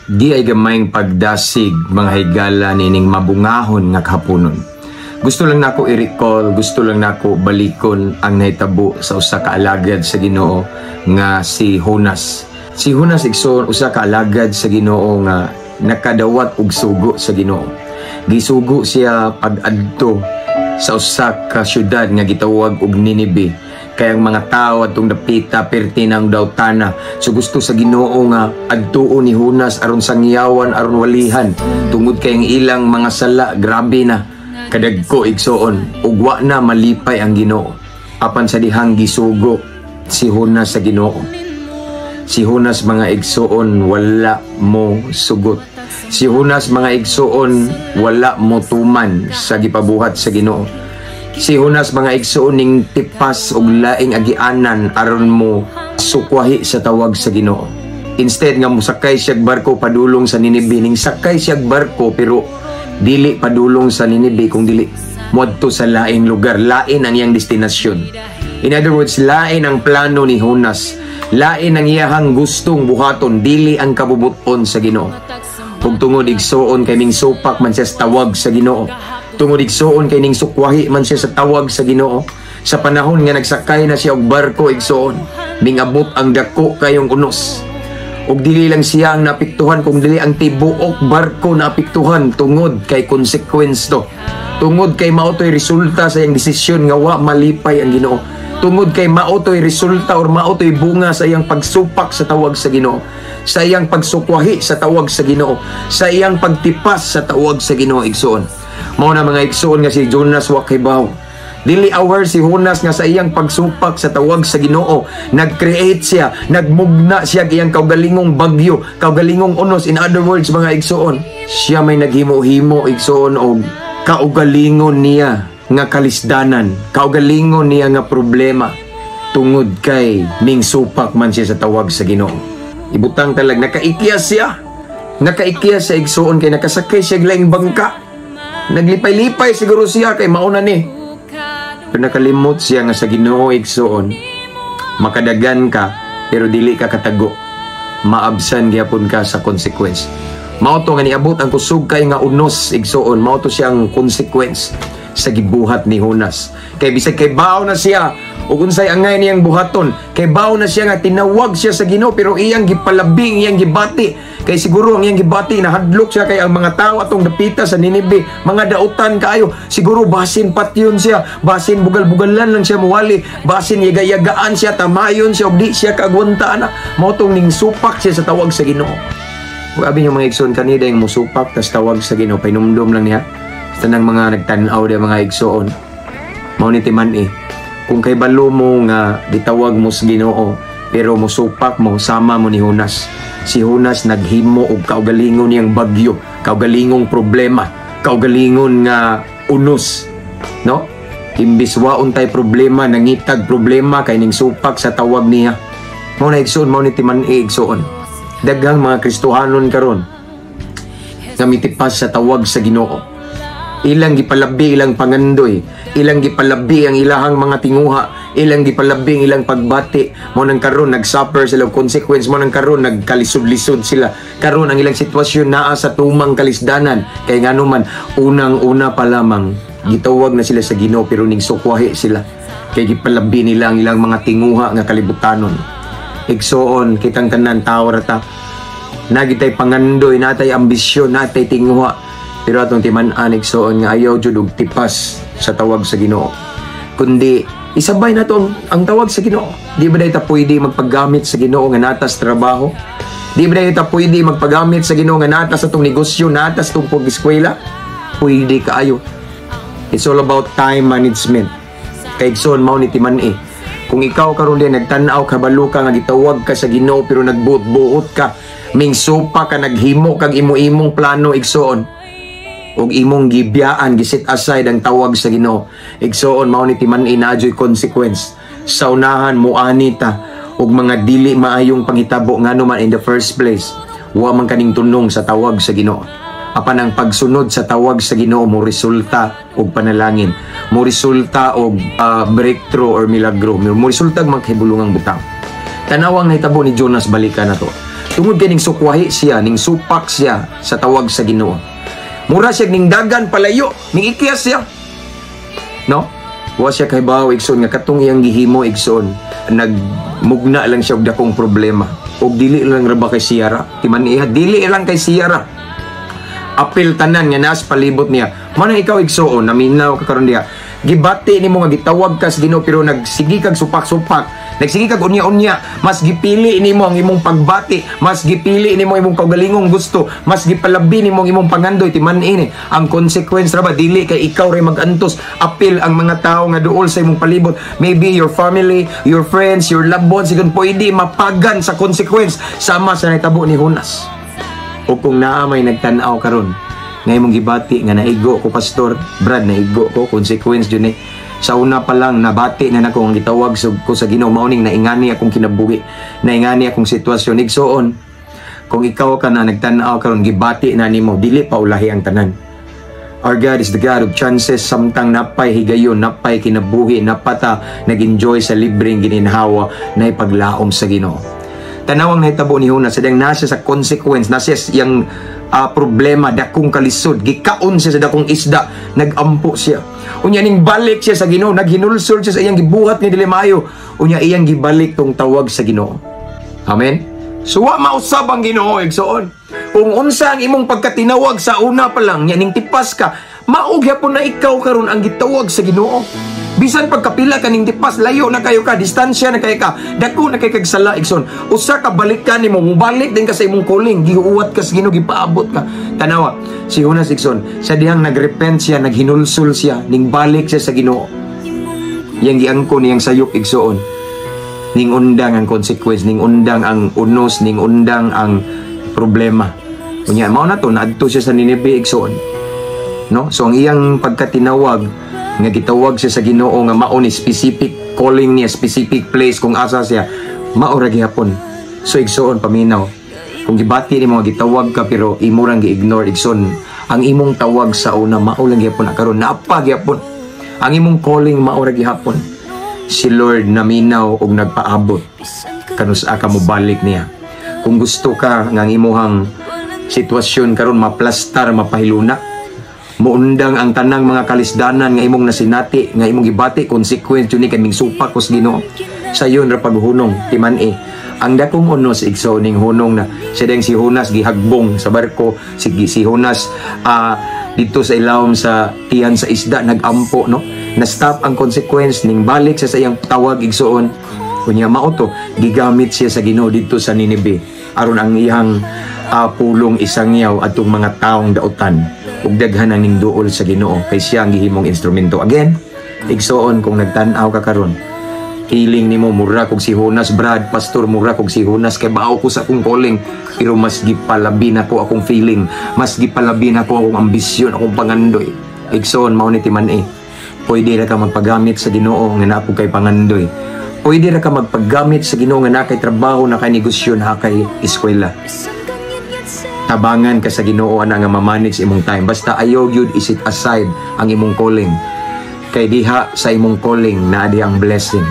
Di ay gamayng pagdasig, mga higala, nining mabungahon nga kahaponon. Gusto lang nako i-recall, gusto lang nako balikon ang nahitabo sa usa ka alagad sa Ginoo nga si Jonas. Si Jonas, igsoon, usa ka alagad sa Ginoo nga nakadawat og sugo sa Ginoo. Gisugo siya pag-adto sa usa ka syudad nga gitawag og Ninive kay ang mga tao atong dapita perti ng dawtana. So gusto sa Ginoo nga adtuon ni Jonas aron sangyawan, aron walihan, tungod kay ang ilang mga sala grabe na kadagko, igsoon, ug wa na malipay ang Ginoo. Apan sa dihang gisugo si Jonas sa Ginoo, si Jonas, mga igsoon, wala mo sugot. Si Jonas, mga igsoon, wala mo tuman sa gipabuhat sa Ginoo. Si Jonas, mga igsoon, ning tipas og laing agianan aron mo sukwahi sa tawag sa Ginoo. Instead nga musakay siya barko padulong sa Ninive, ning sakay siya barko pero dili padulong sa Ninive kung dili muadto sa laing lugar, lain ang iyang destinasyon. In other words, lain ang plano ni Jonas. Lain ang iyahang gustong buhaton, dili ang kabubuton sa Ginoo. Ug tungod, igsoon, kay ning supak man siya sa tawag sa Ginoo. Tungod, igsoon, kay ning sukwahi man siya sa tawag sa Ginoo. Sa panahon nga nagsakay na siya og barko, igsoon, ningabot ang dako kayong unos. Ug dili lang siya ang naapektuhan kung dili ang tibuok barko naapektuhan tungod kay consequence to. Tungod kay mao to'y resulta sa iyang desisyon nga wa malipay ang Ginoo. Tungod kay mao to'y resulta or mao to'y bunga sa iyang pagsupak sa tawag sa Ginoo. Sa iyang pagsukwahi sa tawag sa Ginoo, sa iyang pagtipas sa tawag sa Ginoo, igsoon. Mao na, mga igsoon, nga si Jonas wa kibaw. Dili aware si Jonas nga sa iyang pagsupak sa tawag sa Ginoo, nag-create siya, nagmugna siya iyang kaugalingong bagyo, kaugalingong unos. In other words, mga igsoon, siya may naghimo-himo, igsoon, og kaugalingon niya nga kalisdanan, kaugalingon niya nga problema tungod kay ning supak man siya sa tawag sa Ginoo. Ibutang talag nakaikya siya. Nakaikya sa, igsoon, kay nakasakay siya og laing bangka. Naglipay-lipay siguro siya kay mauna ni. Pero nakalimot siya nga sa Ginoo, igsoon, makadagan ka pero dili ka katago. Maabsan gyapon ka sa consequence. Mao to nga niabot ang kusog kay nga unos, igsoon, mao to siyang consequence sa gibuhat ni Jonas. Kay bisag kay bao na siya ug unsay angay niyang buhaton, kay bao na siya nga tinawag siya sa Ginoo pero iyang gipalabing, iyang gibati. Kay siguro ang iyang gibati, nahadlok siya kay ang mga tao atong dapita sa Ninive, mga dautan kaayo. Siguro basin patyon siya, basin bugal-bugalan lang siya muwali, basin yaga-yagaan siya, tamayon siya ug di siya kaagwanta ana. Mao tong ning supak siya sa tawag sa Ginoo. Ug abi niyo, mga igsoon, kanida yung musupak tas tawag sa Ginoo, painumdum lang niya sa tanang mga nagtan-aw di mga igsoon. Mao ni timan eh. Kung kay balo mo nga gitawag mo sa Ginoo pero musupak mo, sama mo ni Jonas. Si Jonas naghimo og kaugalingon niyang bagyo, kaugalingong problema, kaugalingon nga unos, no? Imbis waon tay problema, nangitag problema kay ning supak sa tawag niya. Mao na, igsoon, mao ni timan eh, igsoon. Daghang mga Kristohanon karon nga mitipas sa tawag sa Ginoo. Ilang gipalabi ilang pangandoy, ilang gipalabi ang ilahang mga tinguha, ilang gipalabi ang ilang pagbati. Mao nang karon nag-suffer sila og consequence, mao nang karon nagkalisod-lisod sila. Karon ang ilang sitwasyon naa sa tumang kalisdanan kay ngano man unang-una pa lamang gitawag na sila sa Ginoo pero ning sukwahi sila kay gipalabi nila ang ilang mga tinguha nga kalibutanon. Igsoon, kitang tanan tao ra ta. Nagitay pangandoy, natay ambisyon, natay tinguha. Pero atong timan-an, igsoon, nga ayaw jud og tipas sa tawag sa Ginoo. Kundi isabay nato ang tawag sa Ginoo. Di ba ta pwede magpaggamit sa Ginoo nga natas trabaho? Di ba ta pwede magpagamit sa Ginoo nga natas atong negosyo, natas atong pag-eskwela? Pwede kaayo. It's all about time management. Kay igsoon, mao ni timan eh. Kung ikaw karon din nagtan-aw, kabalo ka nga gitawag ka sa Ginoo pero nagbuot-buot ka, mingsupa ka, naghimo kag imo-imong plano, igsoon, ug imong gibiyaan, giset aside ang tawag sa Ginoo. Igsoon, mao ni timan-i, naa juy consequence. Sa unahan muani ta og mga dili maayong panghitabo, ngano man in the first place wa man kaning tunong sa tawag sa Ginoo. Apan ang pagsunod sa tawag sa Ginoo mo resulta og panalangin, mo resulta og breakthrough or milagro, mo resulta og mga kahibulungang butang. Tanawang nahitabo ni Jonas, balikan na to. Tungod kay ning sukwahi siya, ning supak siya sa tawag sa Ginoo. Mura siya ning dagan palayo, ning ikyas siya. No? Wa siya kahibaw, igsoon, nga katong iyang gihimo, igsoon, nagmugna lang siya og dakong problema. Og dili lang ra ba kay siyara? Timan-i, dili lang kay siyara. Apil tanan nga nas palibot niya. Mao ikaw, igsoon, naminaw ka karon diha. Gibati nimo nga gitawag ka sa Ginoo pero nagsige kag supak-supak. Nagsige kag unya-unya, mas gipili nimo ang imong pagbati, mas gipili nimo imong kaugalingong gusto, mas gipalabi nimo ang imong pangandoy, timan-i ni. Ang consequence ra ba, dili kay ikaw ray magantos, apil ang mga tao nga duol sa imong palibot. Maybe your family, your friends, your loved ones, sigon pwede mapagan sa consequence sama sa nahitabo ni Jonas. O kung naa may nagtan-aw karon nga imong gibati nga naigo ko, Pastor Brad, naigo ko, consequence jud ni. Sa una pa lang nabati na nako ang gitawag ko sa Ginoo, mao ning naingani akong kinabuhi, naingani akong sitwasyon. Igsoon, kung ikaw ka na nagtan-aw karon, gibati na nimo, dili pa ulahi ang tanan. Our God is the God of chances. Samtang napay higayon, napay kinabuhi, napata nag-enjoy sa libreng gininhawa na ipaglaom sa Ginoo. Tanawang nahitabo ni Jonas, sa nasa sa consequence, nasa iyang problema, dakong kalisod, gikaon siya sa dakong isda, nagampo siya. Unya ning balik siya sa Ginoo, naghinulsol siya sa iyang gibuhat nga dili maayo. Unya iyang gibalik tong tawag sa Ginoo. Amen. So wa mausab ang Ginoo, igsoon. Kung unsa ang imong pagkatinawag sa una pa lang, nya ning tipas ka, mao gyapon na ikaw karon ang gitawag sa Ginoo. Bisan pagkapila ka ning tipas, layo na kayo ka, distansya na kayo ka, dako na kay kag sala, igsoon. Usa ka balikan nimo, mubalik din ka sa imong calling, gihuwat ka sa Ginoo, gipaabot ka. Tanawa, si Jonas, igsoon, sa dihang nagrepent siya, naghinulsol siya, ning balik siya sa Ginoo. Yang giangkon niyang sayop, igsoon. Ning undang ang consequence, ning undang ang unos, ning undang ang problema. Unya mao na to, naadto siya sa Nineveh, igsoon. No? So ang iyang pagkatinawag nga gitawag siya sa Ginoo nga mao ni specific calling niya, specific place kung asa siya, mao ra gihapon. So igsoon, paminaw. Kung gibati nimo nga gitawag ka pero imo rang gi-ignore, igsoon, ang imong tawag sa una mao lang gihapon na karon, napa gihapon. Ang imong calling mao ra gihapon. Si Lord naminaw og nagpaabot kanus-a ka mobalik niya. Kung gusto ka nga ang imuhang sitwasyon karon maplastar, mapahiluna, muundang ang tanang mga kalisdanan nga imong nasinati, nga imong gibati, consequence yun ni kay mingsupak ko sa Ginoo. Sayon ra paghunong, timan-i. Ang dakong unos, igsoon, ning hunong na siya ding si Jonas gihagbong sa barko, si Jonas dito sa ilawom sa tiyan sa isda nagampo, no? Na stop ang consequence ning balik siya sa iyang tawag, igsoon. Unya mao to gigamit siya sa Ginoo dito sa Nineveh aron ang iyang pulong isangyaw atong mga taong dautan ug daghan ang ningduol sa Ginoo kay siya ang gihimong instrumento. Again, igsoon, kung nagtan-aw ka karon, feeling nimo mura kog si Jonas, Brad, Pastor, mura kog si Jonas kay bao ko sa akong calling pero mas gipalabi na ko akong feeling, mas gipalabi na ko akong ambisyon, akong pangandoy. Igsoon, mao ni timan-i. Pwede ra ka magpagamit sa Ginoo nga naa kay pangandoy. Pwede ra ka magpagamit sa Ginoo nga naa kay trabaho, na kay negosyo, na kay eskwela. Tabangan ka sa Ginoo ana nga ma-manage imong time. Basta ayaw gyud i-set aside ang imong calling. Kay diha sa imong calling naa diha ang blessing.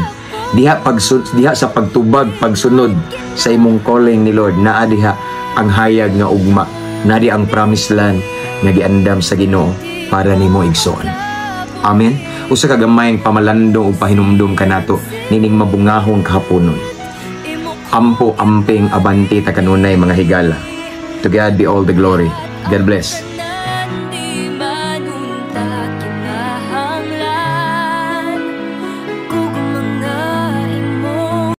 Diha sa pagtubag, pagsunod sa imong calling ni Lord, naa diha ang hayag nga ugma, naa diha ang promised land nga giandam sa Ginoo para nimo, igsoon. Amen. Usa ka gamayng pamalandong ug pahinumdum kanato nining mabungahong kahaponon. Ampo, amping, abante ta kanunay, mga higala. To God be all the glory. God bless.